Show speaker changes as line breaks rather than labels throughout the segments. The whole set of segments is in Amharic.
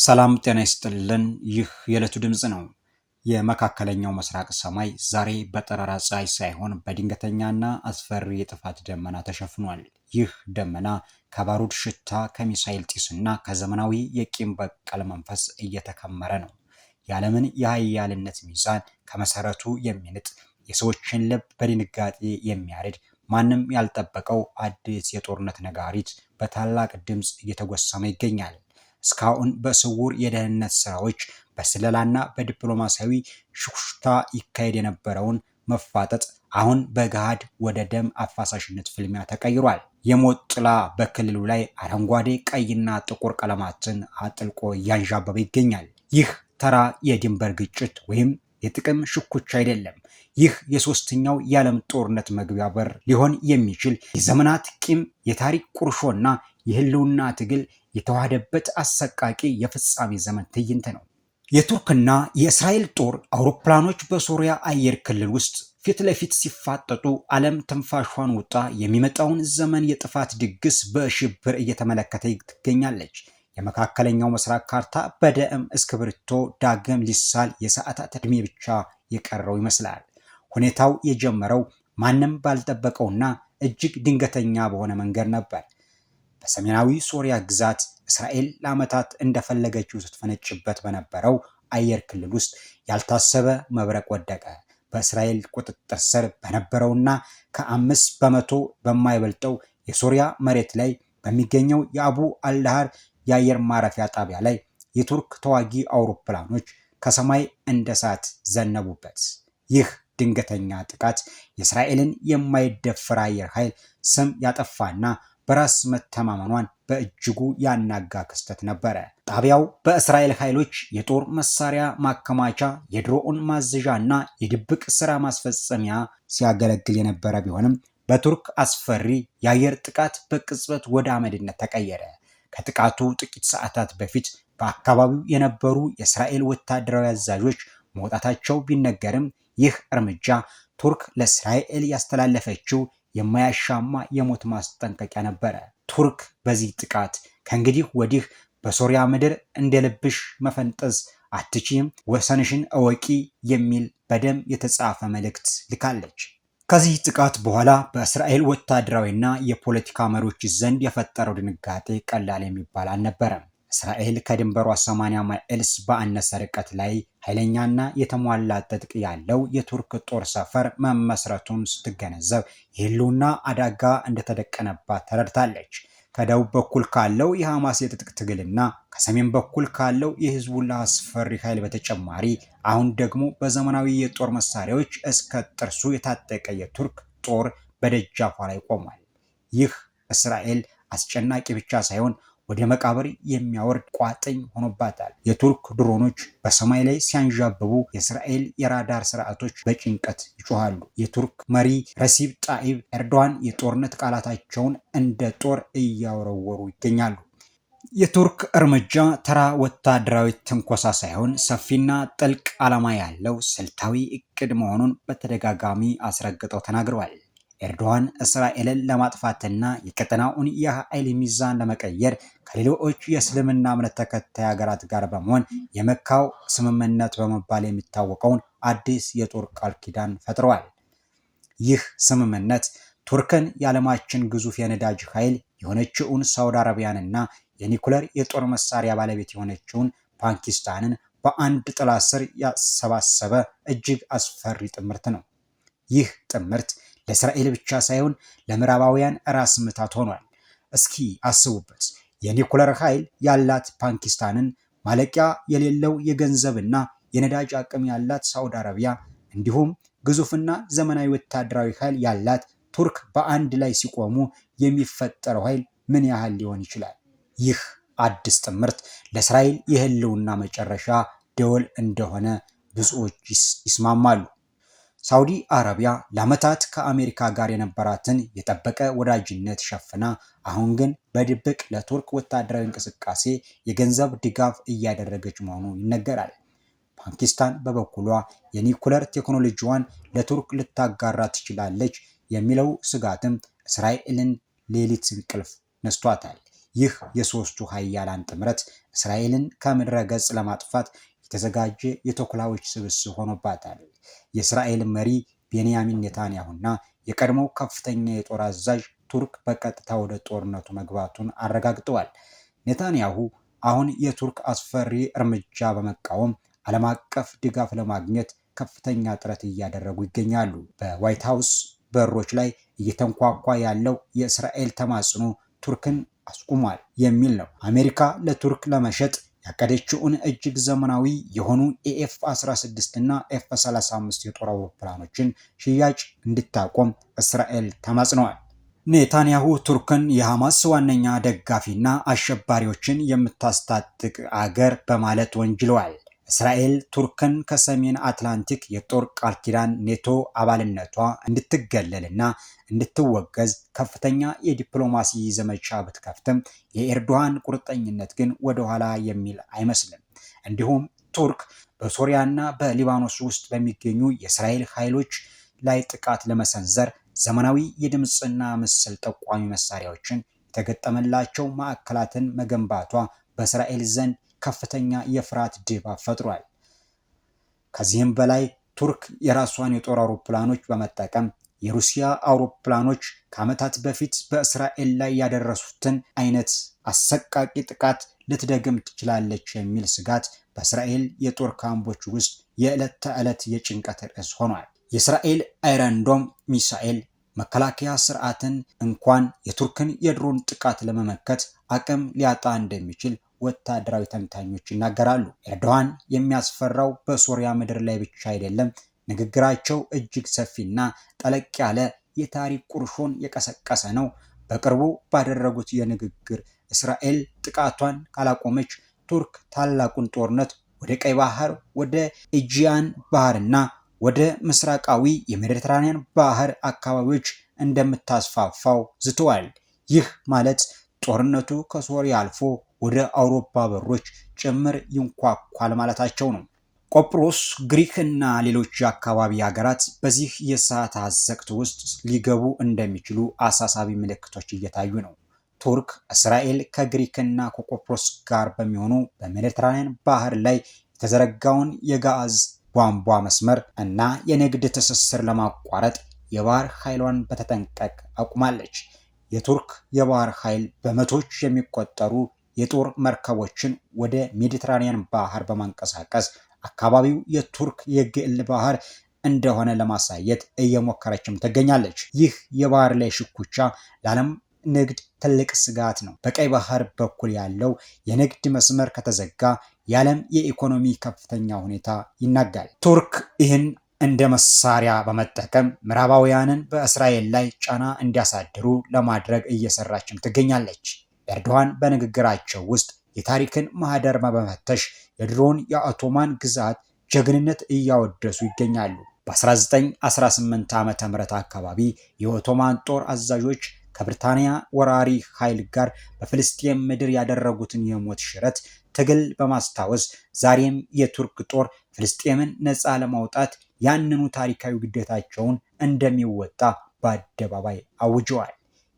ሰላም ጤና ይስጥልን። ይህ የዕለቱ ድምፅ ነው። የመካከለኛው ምስራቅ ሰማይ ዛሬ በጠራራ ፀሐይ ሳይሆን በድንገተኛና አስፈሪ የጥፋት ደመና ተሸፍኗል። ይህ ደመና ከባሩድ ሽታ፣ ከሚሳይል ጢስና ከዘመናዊ የቂም በቀል መንፈስ እየተከመረ ነው። የዓለምን የኃያልነት ሚዛን ከመሰረቱ የሚንጥ፣ የሰዎችን ልብ በድንጋጤ የሚያርድ፣ ማንም ያልጠበቀው አዲስ የጦርነት ነጋሪት በታላቅ ድምፅ እየተጎሰመ ይገኛል። እስካሁን በስውር የደህንነት ስራዎች፣ በስለላና በዲፕሎማሲያዊ ሹክሹክታ ይካሄድ የነበረውን መፋጠጥ አሁን በገሃድ ወደ ደም አፋሳሽነት ፍልሚያ ተቀይሯል። የሞት ጥላ በክልሉ ላይ አረንጓዴ፣ ቀይና ጥቁር ቀለማትን አጥልቆ እያንዣበበ ይገኛል። ይህ ተራ የድንበር ግጭት ወይም የጥቅም ሽኩቻ አይደለም። ይህ የሶስተኛው የዓለም ጦርነት መግቢያ በር ሊሆን የሚችል የዘመናት ቂም፣ የታሪክ ቁርሾና የህልውና ትግል የተዋሃደበት አሰቃቂ የፍጻሜ ዘመን ትዕይንት ነው። የቱርክና የእስራኤል ጦር አውሮፕላኖች በሶሪያ አየር ክልል ውስጥ ፊት ለፊት ሲፋጠጡ ዓለም ትንፋሿን ውጣ የሚመጣውን ዘመን የጥፋት ድግስ በሽብር እየተመለከተ ትገኛለች። የመካከለኛው ምስራቅ ካርታ በደም እስክሪብቶ ዳግም ሊሳል የሰዓታት ዕድሜ ብቻ የቀረው ይመስላል። ሁኔታው የጀመረው ማንም ባልጠበቀውና እጅግ ድንገተኛ በሆነ መንገድ ነበር። በሰሜናዊ ሶሪያ ግዛት እስራኤል ለዓመታት እንደፈለገችው ስትፈነጭበት በነበረው አየር ክልል ውስጥ ያልታሰበ መብረቅ ወደቀ። በእስራኤል ቁጥጥር ስር በነበረውና ከ5% በማይበልጠው የሶሪያ መሬት ላይ በሚገኘው የአቡ አልዳሃር የአየር ማረፊያ ጣቢያ ላይ የቱርክ ተዋጊ አውሮፕላኖች ከሰማይ እንደ እሳት ዘነቡበት። ይህ ድንገተኛ ጥቃት የእስራኤልን የማይደፈር አየር ኃይል ስም ያጠፋና በራስ መተማመኗን በእጅጉ ያናጋ ክስተት ነበረ። ጣቢያው በእስራኤል ኃይሎች የጦር መሳሪያ ማከማቻ፣ የድሮን ማዘዣ እና የድብቅ ስራ ማስፈጸሚያ ሲያገለግል የነበረ ቢሆንም በቱርክ አስፈሪ የአየር ጥቃት በቅጽበት ወደ አመድነት ተቀየረ። ከጥቃቱ ጥቂት ሰዓታት በፊት በአካባቢው የነበሩ የእስራኤል ወታደራዊ አዛዦች መውጣታቸው ቢነገርም ይህ እርምጃ ቱርክ ለእስራኤል ያስተላለፈችው የማያሻማ የሞት ማስጠንቀቂያ ነበረ። ቱርክ በዚህ ጥቃት ከእንግዲህ ወዲህ በሶሪያ ምድር እንደ ልብሽ መፈንጠዝ አትችይም፣ ወሰንሽን እወቂ የሚል በደም የተጻፈ መልእክት ልካለች። ከዚህ ጥቃት በኋላ በእስራኤል ወታደራዊና የፖለቲካ መሪዎች ዘንድ የፈጠረው ድንጋጤ ቀላል የሚባል አልነበረም። እስራኤል ከድንበሯ 80 miles በአነሰ ርቀት ላይ ኃይለኛና የተሟላ ትጥቅ ያለው የቱርክ ጦር ሰፈር መመስረቱን ስትገነዘብ የህልውና አደጋ እንደተደቀነባት ተረድታለች። ከደቡብ በኩል ካለው የሐማስ የትጥቅ ትግልና ከሰሜን በኩል ካለው የሂዝቡላ አስፈሪ ኃይል በተጨማሪ አሁን ደግሞ በዘመናዊ የጦር መሳሪያዎች እስከ ጥርሱ የታጠቀ የቱርክ ጦር በደጃፏ ላይ ቆሟል። ይህ እስራኤል አስጨናቂ ብቻ ሳይሆን ወደ መቃብር የሚያወርድ ቋጥኝ ሆኖባታል። የቱርክ ድሮኖች በሰማይ ላይ ሲያንዣብቡ የእስራኤል የራዳር ስርዓቶች በጭንቀት ይጮሃሉ። የቱርክ መሪ ረሲብ ጣይብ ኤርዶዋን የጦርነት ቃላታቸውን እንደ ጦር እያወረወሩ ይገኛሉ። የቱርክ እርምጃ ተራ ወታደራዊ ትንኮሳ ሳይሆን ሰፊና ጥልቅ ዓላማ ያለው ስልታዊ እቅድ መሆኑን በተደጋጋሚ አስረግጠው ተናግረዋል። ኤርዶዋን እስራኤልን ለማጥፋትና የቀጠናውን የኃይል ሚዛን ለመቀየር ከሌሎች የእስልምና እምነት ተከታይ ሀገራት ጋር በመሆን የመካው ስምምነት በመባል የሚታወቀውን አዲስ የጦር ቃል ኪዳን ፈጥረዋል። ይህ ስምምነት ቱርክን የዓለማችን ግዙፍ የነዳጅ ኃይል የሆነችውን ሳውዲ አረቢያንና የኒኩለር የጦር መሳሪያ ባለቤት የሆነችውን ፓኪስታንን በአንድ ጥላ ስር ያሰባሰበ እጅግ አስፈሪ ጥምርት ነው። ይህ ጥምርት ለእስራኤል ብቻ ሳይሆን ለምዕራባውያን ራስ ምታት ሆኗል። እስኪ አስቡበት። የኒኩለር ኃይል ያላት ፓኪስታንን፣ ማለቂያ የሌለው የገንዘብና የነዳጅ አቅም ያላት ሳውዲ አረቢያ እንዲሁም ግዙፍና ዘመናዊ ወታደራዊ ኃይል ያላት ቱርክ በአንድ ላይ ሲቆሙ የሚፈጠረው ኃይል ምን ያህል ሊሆን ይችላል? ይህ አዲስ ጥምርት ለእስራኤል የህልውና መጨረሻ ደወል እንደሆነ ብዙዎች ይስማማሉ። ሳውዲ አረቢያ ለዓመታት ከአሜሪካ ጋር የነበራትን የጠበቀ ወዳጅነት ሸፍና አሁን ግን በድብቅ ለቱርክ ወታደራዊ እንቅስቃሴ የገንዘብ ድጋፍ እያደረገች መሆኑ ይነገራል። ፓኪስታን በበኩሏ የኒኩለር ቴክኖሎጂዋን ለቱርክ ልታጋራ ትችላለች የሚለው ስጋትም እስራኤልን ሌሊት እንቅልፍ ነስቷታል። ይህ የሦስቱ ሀያላን ጥምረት እስራኤልን ከምድረ ገጽ ለማጥፋት የተዘጋጀ የተኩላዎች ስብስብ ሆኖባታል። የእስራኤል መሪ ቤንያሚን ኔታንያሁና የቀድሞው ከፍተኛ የጦር አዛዥ ቱርክ በቀጥታ ወደ ጦርነቱ መግባቱን አረጋግጠዋል። ኔታንያሁ አሁን የቱርክ አስፈሪ እርምጃ በመቃወም ዓለም አቀፍ ድጋፍ ለማግኘት ከፍተኛ ጥረት እያደረጉ ይገኛሉ። በዋይት ሀውስ በሮች ላይ እየተንኳኳ ያለው የእስራኤል ተማጽኖ ቱርክን አስቁሟል የሚል ነው። አሜሪካ ለቱርክ ለመሸጥ ያቀደችውን እጅግ ዘመናዊ የሆኑ የኤፍ 16 እና ኤፍ 35 የጦር አውሮፕላኖችን ሽያጭ እንድታቆም እስራኤል ተማጽነዋል። ኔታንያሁ ቱርክን የሐማስ ዋነኛ ደጋፊና አሸባሪዎችን የምታስታጥቅ አገር በማለት ወንጅለዋል። እስራኤል ቱርክን ከሰሜን አትላንቲክ የጦር ቃል ኪዳን ኔቶ አባልነቷ እንድትገለልና እንድትወገዝ ከፍተኛ የዲፕሎማሲ ዘመቻ ብትከፍትም የኤርዶሃን ቁርጠኝነት ግን ወደኋላ የሚል አይመስልም። እንዲሁም ቱርክ በሶሪያና በሊባኖስ ውስጥ በሚገኙ የእስራኤል ኃይሎች ላይ ጥቃት ለመሰንዘር ዘመናዊ የድምፅና ምስል ጠቋሚ መሳሪያዎችን የተገጠመላቸው ማዕከላትን መገንባቷ በእስራኤል ዘንድ ከፍተኛ የፍርሃት ድባብ ፈጥሯል። ከዚህም በላይ ቱርክ የራሷን የጦር አውሮፕላኖች በመጠቀም የሩሲያ አውሮፕላኖች ከዓመታት በፊት በእስራኤል ላይ ያደረሱትን አይነት አሰቃቂ ጥቃት ልትደግም ትችላለች የሚል ስጋት በእስራኤል የጦር ካምፖች ውስጥ የዕለት ተዕለት የጭንቀት ርዕስ ሆኗል። የእስራኤል አይረን ዶም ሚሳኤል መከላከያ ስርዓትን እንኳን የቱርክን የድሮን ጥቃት ለመመከት አቅም ሊያጣ እንደሚችል ወታደራዊ ተንታኞች ይናገራሉ። ኤርዶሃን የሚያስፈራው በሶሪያ ምድር ላይ ብቻ አይደለም። ንግግራቸው እጅግ ሰፊና ጠለቅ ያለ የታሪክ ቁርሾን የቀሰቀሰ ነው። በቅርቡ ባደረጉት የንግግር እስራኤል ጥቃቷን ካላቆመች ቱርክ ታላቁን ጦርነት ወደ ቀይ ባህር፣ ወደ ኤጂያን ባህርና ወደ ምስራቃዊ የሜዲትራኒያን ባህር አካባቢዎች እንደምታስፋፋው ዝተዋል። ይህ ማለት ጦርነቱ ከሶሪያ አልፎ ወደ አውሮፓ በሮች ጭምር ይንኳኳል ማለታቸው ነው። ቆጵሮስ፣ ግሪክ እና ሌሎች የአካባቢ ሀገራት በዚህ የእሳት አዘቅት ውስጥ ሊገቡ እንደሚችሉ አሳሳቢ ምልክቶች እየታዩ ነው። ቱርክ እስራኤል ከግሪክና ከቆጵሮስ ጋር በሚሆኑ በሜዲትራኒያን ባህር ላይ የተዘረጋውን የጋዝ ቧንቧ መስመር እና የንግድ ትስስር ለማቋረጥ የባህር ኃይሏን በተጠንቀቅ አቁማለች። የቱርክ የባህር ኃይል በመቶዎች የሚቆጠሩ የጦር መርከቦችን ወደ ሜዲትራኒያን ባህር በማንቀሳቀስ አካባቢው የቱርክ የግል ባህር እንደሆነ ለማሳየት እየሞከረችም ትገኛለች። ይህ የባህር ላይ ሽኩቻ ለዓለም ንግድ ትልቅ ስጋት ነው። በቀይ ባህር በኩል ያለው የንግድ መስመር ከተዘጋ የዓለም የኢኮኖሚ ከፍተኛ ሁኔታ ይናጋል። ቱርክ ይህን እንደ መሳሪያ በመጠቀም ምዕራባውያንን በእስራኤል ላይ ጫና እንዲያሳድሩ ለማድረግ እየሰራችም ትገኛለች። ኤርዶሃን በንግግራቸው ውስጥ የታሪክን ማህደር በመፈተሽ የድሮውን የኦቶማን ግዛት ጀግንነት እያወደሱ ይገኛሉ። በ1918 ዓ ም አካባቢ የኦቶማን ጦር አዛዦች ከብሪታንያ ወራሪ ኃይል ጋር በፍልስጤም ምድር ያደረጉትን የሞት ሽረት ትግል በማስታወስ ዛሬም የቱርክ ጦር ፍልስጤምን ነፃ ለማውጣት ያንኑ ታሪካዊ ግዴታቸውን እንደሚወጣ በአደባባይ አውጀዋል።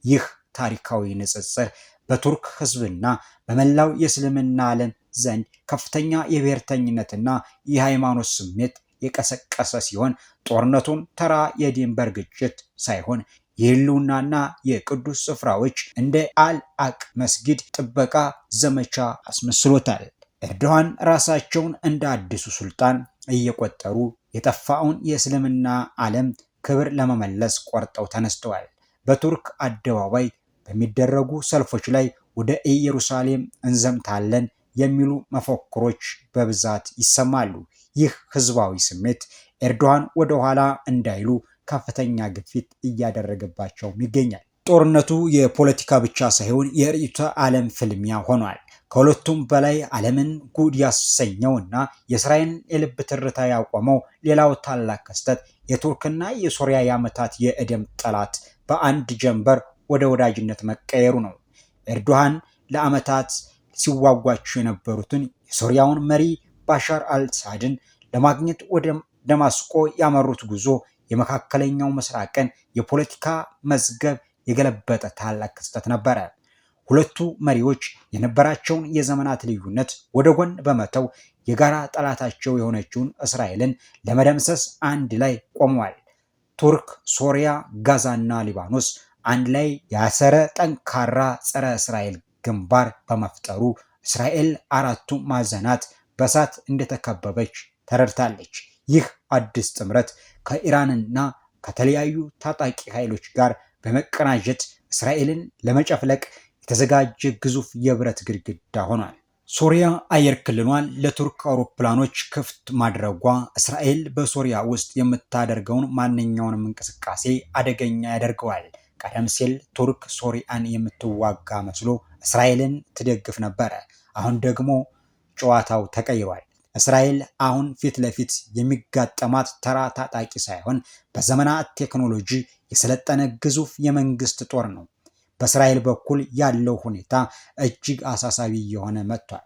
ይህ ታሪካዊ ንጽጽር በቱርክ ሕዝብና በመላው የእስልምና ዓለም ዘንድ ከፍተኛ የብሔርተኝነትና የሃይማኖት ስሜት የቀሰቀሰ ሲሆን ጦርነቱን ተራ የድንበር ግጭት ሳይሆን የህልውናና የቅዱስ ስፍራዎች እንደ አል አቅ መስጊድ ጥበቃ ዘመቻ አስመስሎታል። ኤርዶሃን ራሳቸውን እንደ አዲሱ ሱልጣን እየቆጠሩ የጠፋውን የእስልምና ዓለም ክብር ለመመለስ ቆርጠው ተነስተዋል። በቱርክ አደባባይ በሚደረጉ ሰልፎች ላይ ወደ ኢየሩሳሌም እንዘምታለን የሚሉ መፈክሮች በብዛት ይሰማሉ። ይህ ህዝባዊ ስሜት ኤርዶሃን ወደ ኋላ እንዳይሉ ከፍተኛ ግፊት እያደረገባቸውም ይገኛል። ጦርነቱ የፖለቲካ ብቻ ሳይሆን የርዕዮተ ዓለም ፍልሚያ ሆኗል። ከሁለቱም በላይ ዓለምን ጉድ ያሰኘው እና የእስራኤልን የልብ ትርታ ያቆመው ሌላው ታላቅ ክስተት የቱርክና የሶሪያ የዓመታት የእደም ጠላት በአንድ ጀንበር ወደ ወዳጅነት መቀየሩ ነው። ኤርዶሃን ለዓመታት ሲዋጓቸው የነበሩትን የሶሪያውን መሪ ባሻር አልሳድን ለማግኘት ወደ ደማስቆ ያመሩት ጉዞ የመካከለኛው ምስራቅን የፖለቲካ መዝገብ የገለበጠ ታላቅ ክስተት ነበረ። ሁለቱ መሪዎች የነበራቸውን የዘመናት ልዩነት ወደ ጎን በመተው የጋራ ጠላታቸው የሆነችውን እስራኤልን ለመደምሰስ አንድ ላይ ቆመዋል። ቱርክ፣ ሶሪያ፣ ጋዛና ሊባኖስ አንድ ላይ ያሰረ ጠንካራ ጸረ እስራኤል ግንባር በመፍጠሩ እስራኤል አራቱ ማዕዘናት በእሳት እንደተከበበች ተረድታለች። ይህ አዲስ ጥምረት ከኢራንና ከተለያዩ ታጣቂ ኃይሎች ጋር በመቀናጀት እስራኤልን ለመጨፍለቅ የተዘጋጀ ግዙፍ የብረት ግድግዳ ሆኗል። ሶሪያ አየር ክልሏን ለቱርክ አውሮፕላኖች ክፍት ማድረጓ እስራኤል በሶሪያ ውስጥ የምታደርገውን ማንኛውንም እንቅስቃሴ አደገኛ ያደርገዋል። ቀደም ሲል ቱርክ ሶሪያን የምትዋጋ መስሎ እስራኤልን ትደግፍ ነበረ። አሁን ደግሞ ጨዋታው ተቀይሯል። እስራኤል አሁን ፊት ለፊት የሚጋጠማት ተራ ታጣቂ ሳይሆን በዘመናት ቴክኖሎጂ የሰለጠነ ግዙፍ የመንግስት ጦር ነው። በእስራኤል በኩል ያለው ሁኔታ እጅግ አሳሳቢ እየሆነ መጥቷል።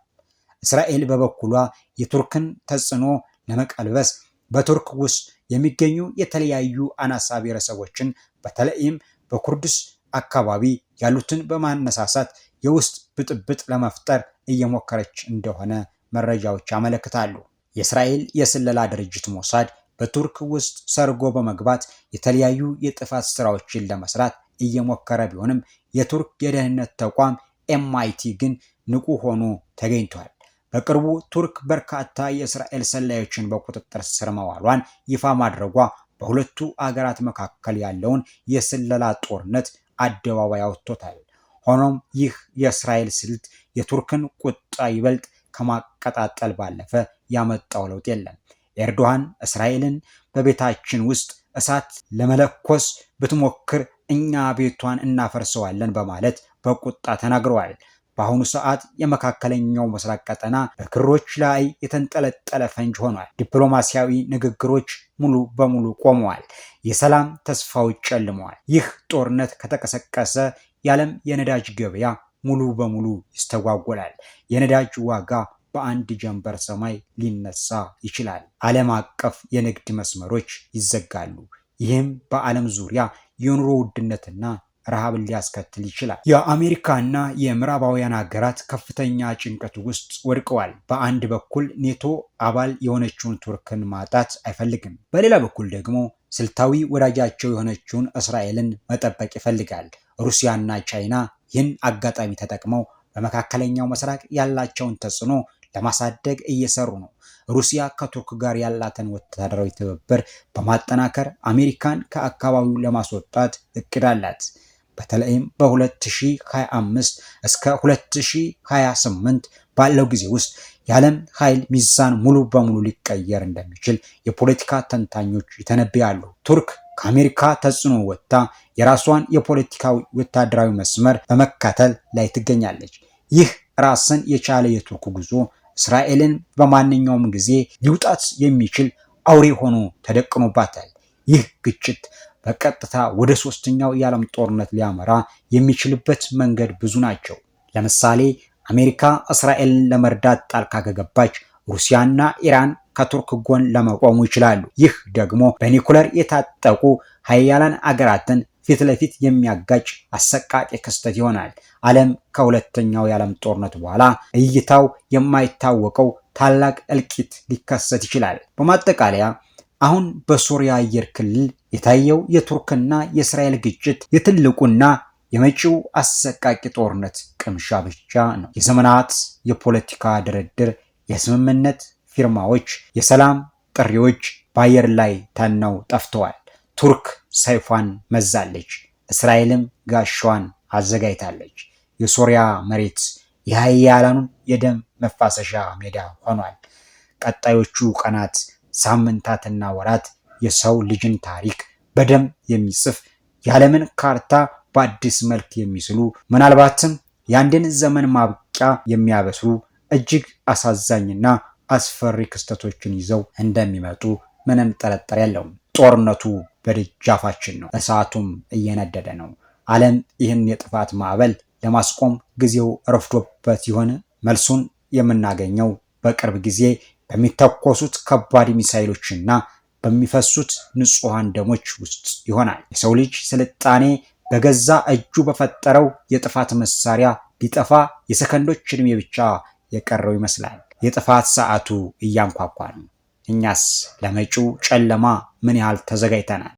እስራኤል በበኩሏ የቱርክን ተጽዕኖ ለመቀልበስ በቱርክ ውስጥ የሚገኙ የተለያዩ አናሳ ብሔረሰቦችን በተለይም በኩርድስ አካባቢ ያሉትን በማነሳሳት የውስጥ ብጥብጥ ለመፍጠር እየሞከረች እንደሆነ መረጃዎች ያመለክታሉ። የእስራኤል የስለላ ድርጅት ሞሳድ በቱርክ ውስጥ ሰርጎ በመግባት የተለያዩ የጥፋት ስራዎችን ለመስራት እየሞከረ ቢሆንም የቱርክ የደህንነት ተቋም ኤምአይቲ ግን ንቁ ሆኖ ተገኝቷል። በቅርቡ ቱርክ በርካታ የእስራኤል ሰላዮችን በቁጥጥር ስር መዋሏን ይፋ ማድረጓ በሁለቱ አገራት መካከል ያለውን የስለላ ጦርነት አደባባይ አውጥቶታል። ሆኖም ይህ የእስራኤል ስልት የቱርክን ቁጣ ይበልጥ ከማቀጣጠል ባለፈ ያመጣው ለውጥ የለም። ኤርዶሃን እስራኤልን በቤታችን ውስጥ እሳት ለመለኮስ ብትሞክር እኛ ቤቷን እናፈርሰዋለን በማለት በቁጣ ተናግረዋል። በአሁኑ ሰዓት የመካከለኛው ምስራቅ ቀጠና በክሮች ላይ የተንጠለጠለ ፈንጅ ሆኗል። ዲፕሎማሲያዊ ንግግሮች ሙሉ በሙሉ ቆመዋል። የሰላም ተስፋዎች ጨልመዋል። ይህ ጦርነት ከተቀሰቀሰ የዓለም የነዳጅ ገበያ ሙሉ በሙሉ ይስተጓጎላል። የነዳጅ ዋጋ በአንድ ጀንበር ሰማይ ሊነሳ ይችላል። ዓለም አቀፍ የንግድ መስመሮች ይዘጋሉ። ይህም በዓለም ዙሪያ የኑሮ ውድነትና ረሃብን ሊያስከትል ይችላል። የአሜሪካና የምዕራባውያን ሀገራት ከፍተኛ ጭንቀት ውስጥ ወድቀዋል። በአንድ በኩል ኔቶ አባል የሆነችውን ቱርክን ማጣት አይፈልግም። በሌላ በኩል ደግሞ ስልታዊ ወዳጃቸው የሆነችውን እስራኤልን መጠበቅ ይፈልጋል። ሩሲያና ቻይና ይህን አጋጣሚ ተጠቅመው በመካከለኛው ምስራቅ ያላቸውን ተጽዕኖ ለማሳደግ እየሰሩ ነው። ሩሲያ ከቱርክ ጋር ያላትን ወታደራዊ ትብብር በማጠናከር አሜሪካን ከአካባቢው ለማስወጣት እቅድ አላት። በተለይም በ2025 እስከ 2028 ባለው ጊዜ ውስጥ የዓለም ኃይል ሚዛን ሙሉ በሙሉ ሊቀየር እንደሚችል የፖለቲካ ተንታኞች ይተነብያሉ። ቱርክ ከአሜሪካ ተጽዕኖ ወጥታ የራሷን የፖለቲካዊ ወታደራዊ መስመር በመከተል ላይ ትገኛለች። ይህ ራስን የቻለ የቱርክ ጉዞ እስራኤልን በማንኛውም ጊዜ ሊውጣት የሚችል አውሬ ሆኖ ተደቅኖባታል። ይህ ግጭት በቀጥታ ወደ ሶስተኛው የዓለም ጦርነት ሊያመራ የሚችልበት መንገድ ብዙ ናቸው። ለምሳሌ አሜሪካ እስራኤልን ለመርዳት ጣልቃ ከገባች ሩሲያና ኢራን ከቱርክ ጎን ለመቆሙ ይችላሉ። ይህ ደግሞ በኒኩለር የታጠቁ ሀያላን አገራትን ፊት ለፊት የሚያጋጭ አሰቃቂ ክስተት ይሆናል። ዓለም ከሁለተኛው የዓለም ጦርነት በኋላ እይታው የማይታወቀው ታላቅ እልቂት ሊከሰት ይችላል። በማጠቃለያ አሁን በሶሪያ አየር ክልል የታየው የቱርክና የእስራኤል ግጭት የትልቁና የመጪው አሰቃቂ ጦርነት ቅምሻ ብቻ ነው። የዘመናት የፖለቲካ ድርድር፣ የስምምነት ፊርማዎች፣ የሰላም ጥሪዎች በአየር ላይ ተነው ጠፍተዋል። ቱርክ ሰይፏን መዛለች፣ እስራኤልም ጋሻዋን አዘጋጅታለች። የሶሪያ መሬት የኃያላኑን የደም መፋሰሻ ሜዳ ሆኗል። ቀጣዮቹ ቀናት፣ ሳምንታትና ወራት የሰው ልጅን ታሪክ በደም የሚጽፍ የዓለምን ካርታ በአዲስ መልክ የሚስሉ ምናልባትም የአንድን ዘመን ማብቂያ የሚያበስሩ እጅግ አሳዛኝና አስፈሪ ክስተቶችን ይዘው እንደሚመጡ ምንም ጥርጥር የለውም። ጦርነቱ በደጃፋችን ነው፣ እሳቱም እየነደደ ነው። ዓለም ይህን የጥፋት ማዕበል ለማስቆም ጊዜው ረፍዶበት ይሆን? መልሱን የምናገኘው በቅርብ ጊዜ በሚተኮሱት ከባድ ሚሳይሎችና በሚፈሱት ንጹሐን ደሞች ውስጥ ይሆናል። የሰው ልጅ ስልጣኔ በገዛ እጁ በፈጠረው የጥፋት መሳሪያ ሊጠፋ የሰከንዶች ዕድሜ ብቻ የቀረው ይመስላል። የጥፋት ሰዓቱ እያንኳኳ ነው። እኛስ ለመጪው ጨለማ ምን ያህል ተዘጋጅተናል?